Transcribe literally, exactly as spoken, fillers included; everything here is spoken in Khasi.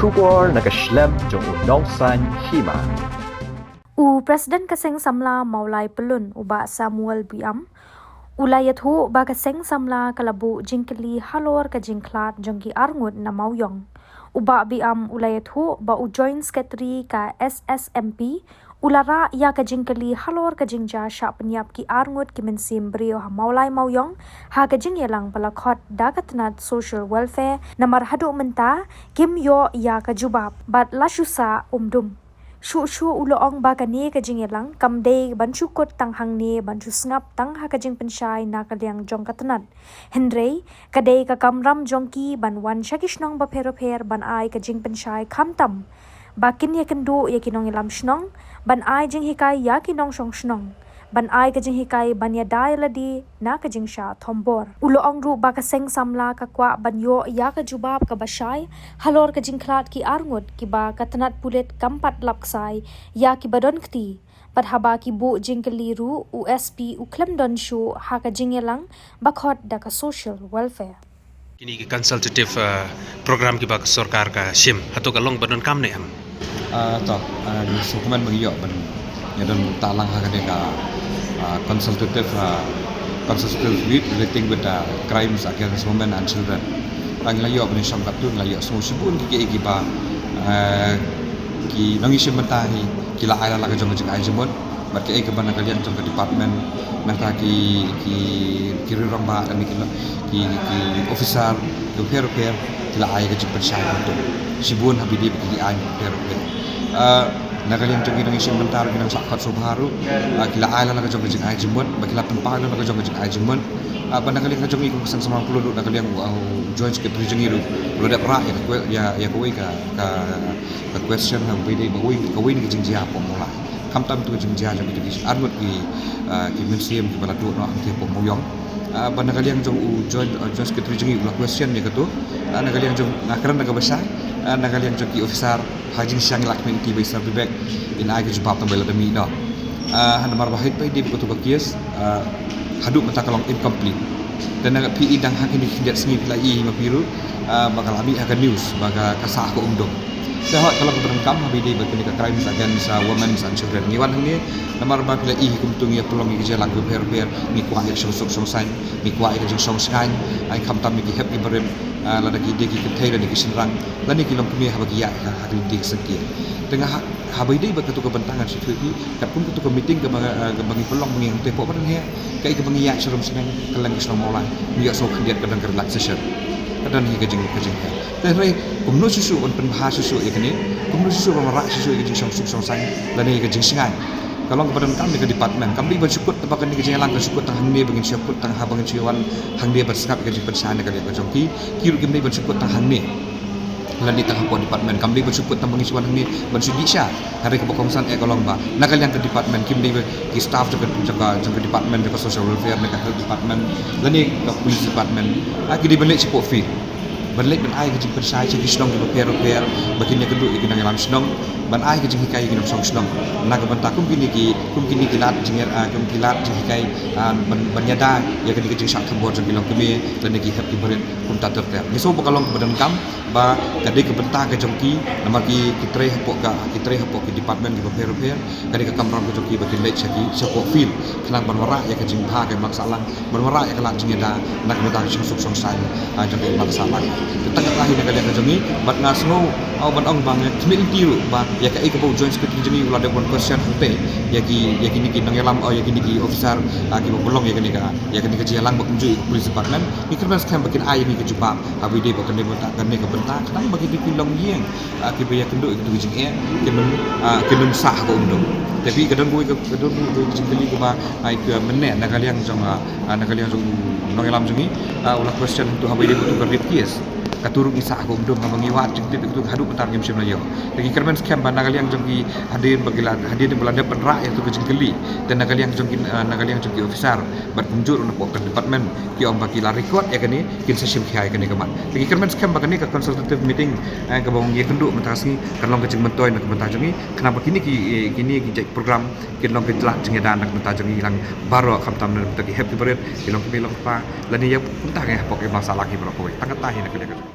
Khubor na ka shlem jong u Nongsaiñ Hima. U President ka Seng Samla Mawlai Pyllun, u Bah Samuel Biam, u la ïathuh ba ka Seng Samla ka la buh jingkylli halor ka jingkhlad jong ki arngut na Mawiong. U Bah Biam u la ïathuh ba u Joint Secretary ka S S M P u la rah ïa ka jingkylli halor ka jingjia shah pynïap ki arngut ki mynsiem briew ha Mawlai Mawiong ha ka jingïalang ba la khot da ka tnat Social Welfare, namar haduh mynta kim ïoh ïa ka jubab bad la shu sah umdum. Shuh shuh u la ong ba kane ka jingïalang kam dei ban shu kut tang hangne ban shu sngap tang ha ka jingpynshai na ka liang jong ka tnat. Hynrei ka dei ka kamram jong ki ban wan sha ki shnong bapher bapher ban ai ka jingpynshai, khamtam ba kin ïakynduh ïa ki nongïalam shnong, ban ai jinghikai ïa ki nongshong shnong, ban ai ka jinghikai ban ïada ïa lade na ka jingshah thombor. U la ong ruh ba ka Seng Samla ka kwah ban ïoh ïa ka jubab kaba shai halor ka jingkhlad ki arngut kiba ka tnat pulit kam pat lap ksai ïa kiba don kti. Bad haba ki buh jingkylli ruh, u S P u khlem don shuh ha ka jingïalang ba khot da ka Social Welfare. Kine ki consultative, uh, program kiba ka sorkar ka shim, hato ka long ba donkam ne em? Ah, to, ah, ngi sngewkmen ba ngi ïoh ban ïa don bynta lang ha kane ka, ah, consultative, ah, consultative week relating with, ah, crimes against women and children. Ba ngi la ïoh ban ïa shong katto, ngi la ïoh sngew shibun ki, ki, kiba, ah, ki nongïashim bynta hi ki la ai la ka jong ka jingai jingmut. Bad kiei kiba na ka liang jong ka department, nangta ki, ki, ki rangbah lane ki, ki, ki officer, ki pher pher, ki la ai ka jingpynshai kumto. Shibun ha ba ïadei bad ki aiñ pher pher. Ah, na ka liang jong ki nongïashim bynta ruh, ki nongshah khot sngewbha ruh, ah, ki la ai la ka jong ka jingai jingmut, bad ki la pynpaw la ka jong ka jingai jingmut. Ah, bad na ka liang ka jong ngi kum ka Seng Samla Mawlai Pyllun ruh, na ka liang, ah, Joint Secretary jong ngi ruh u la dep rah ïa ka, ïa, ïa kawei ka, ka, ka question ha ba ïadei bad kawei, kawei na ka jingjia hapoh Mawlai. Khamtam tu ka jingjia jong kita ki arngut ki, ah, ki mynsiem kiba la duh noh hangtei hapoh Mawiong. Ah, bad na ka liang jong u Joint, ah, Joint Secretary jong ngi u la question ïa kato. Ah, na ka liang jong, nga kren da kaba shai, ah, na ka liang jong ki officer ha jingshisha ngi la khmih lynti ba i Sir Vivek in ai ka jubab tang ba i la da mih noh. Ah, namar ba hynrei ba ïadei bad kato ka case, ah, haduh mynta ka long incomplete. Te na ka phi i dang ha kine ki khyndiat sngi phi la i ma phi ruh, ah, ba ka la mih ha ka news ba ka, ka sah ha ka Umdum. Te hooid ka long kaba donkam ha ba ïadei bad kane ka crimes against, ah, women and children. Ngi wan hangne namar ba phi la i hi kumto ngi ïa pynlong ïa ki jingïalang kiba pher pher, ngi kwah ïa ka jingsuk jingsaiñ, ngi kwah ïa ka jingshong shngaiñ, ai khamtam ïa ki hep ki barit, ah, lada ki dei ki kynthei lane ki shynrang lane ki longkmie haba ki ïaid ha, ha ki lynti ki syngkien. Te nga ha, ha ba ïadei bad kato ka bynta ngan shu ïathuh ïa phi, katkum kato ka meeting kaba, ah, kaba ngi pynlong ba ngi hangtei hapoh Ba Don Heh, kaei kaba ngi ïaid sharum shnong kylleng ka shnong Mawlai, ngi ïohsngew khyndiat ka don ka relaxation. Ka don hi ka jing, ka jinghiar. Te hynrei kumno shuh shuh ban pynbha shuh shuh ïa kane, kumno shuh shuh ban wanrah shuh shuh ïa ka jingshong suk shong saiñ lane ïa ka jingshngaiñ. Ka long kaba donkam ïa ka department. Kam dei ban shu kut ba kane ka jingïalang ka shu kut tang hangne ba ngin shu kut tang ha ba ngin shu wan hangne ban sngap ïa ka jingpynshai na ka liang ka jong ki. Ki ruh kim dei ban shu kut tang hangne lane tang hapoh department. Kam dei ban shu kut tang ba ngin shu wan hangne ban shu dih sha. Hynrei kaba kongsan eh ka long ba na ka liang ka department kim dei ba ki staff jong ka, jong ka, jong ka department jong ka social welfare, na ka health department lane ka police department, ah, ki dei ban leit shapoh field, ban leit ban ai ka jingpynshai sha ki shnong kiba pher pher ba kin ïakynduh ïa ki nongïalam shnong, ban ai ka jinghikai ïa ki nongshong shnong na ka bynta kum kine ki, kum kine ki lad jingïa, ah, kum ki lad jinghikai, ah, ban, ban ïada ïa kane ka jingshah thombor jong ki longkmie lane ki hep ki barit kumta ter ter. Ngi sngew ba ka long kaba donkam ba ka dei ka bynta ka jong ki, namar ki, ki trei hapoh ka, ki trei hapoh ki department kiba pher pher. Ka dei ka kamram ka jong ki ba kin leit sha ki, shapoh field, khnang ban wanrah ïa ka jingbha ka imlang sahlang, ban wanrah ïa ka lad jingïada na ka bynta ka jingsuk jingsaiñ, ah, jong ka imlang sahlang. Te tang kata hi na ka liang ka jong ngi, bad nga sngew, ah, ban ong ba nga khmih lynti ruh ba ïa kaei kaba u Joint Secretary jong ngi u la dep wan question hangtei ïa ki, ïa kine ki nongïalam, oh, ïa kine ki officer, ah, kiba pynlong ïa kane ka, ïa kane ka jingïalang ba kumjuh ïa ka police department. Ngi kyrmen skhem ba kin ai ïa ngi ka jubab ha ba ïadei bad kane ka bynta, kane ka bynta, khnang ba ki, ki longïing, ah, kiba ïakynduh ïa kito ki jingeh kin ym, ah, kin ym sah ha ka Umdum. Te phi, ka don kawei ka, ka don kawei ka jingkylli kaba, ah, ka mynne na ka liang jong, ah, ah, na ka liang jong u nongïalam jong ngi, ah, u la question to ha ba ïadei bad kato ka rape case. Kato ruh ngi sah ha ka Umdum, haba ngi wad jingtip ïa kato haduh mynta ngim shym la ïoh. Te ngi kyrmen skhem ba na ka liang jong ki hadien ba ki la, hadien ba la dep ban rah ïa kato ka jingkylli, te na ka liang jong ki, ah, na ka liang jong ki officer bad kumjuh ruh na pdeng ka department ki ong ba ki la record ïa kane, kin sa shim khia ïa kane ka mat. Te ngi kyrmen skhem ba kane ka consultative meeting, eh, kaba ngi ïakynduh mynta ka sngi kan long ka jingmyntoi na ka bynta jong ngi, khnang ba kine ki, eh, kine ki jait program kin long ka lad jingïada na ka bynta jong ngi lang baroh, khamtam na ka bynta ki hep ki barit, ki longkmie longkpa, lane ïa ka bynta ka hapoh ka imlang sahlang hi baroh kawei. Tang kata hi na ka liang ka jong ngi.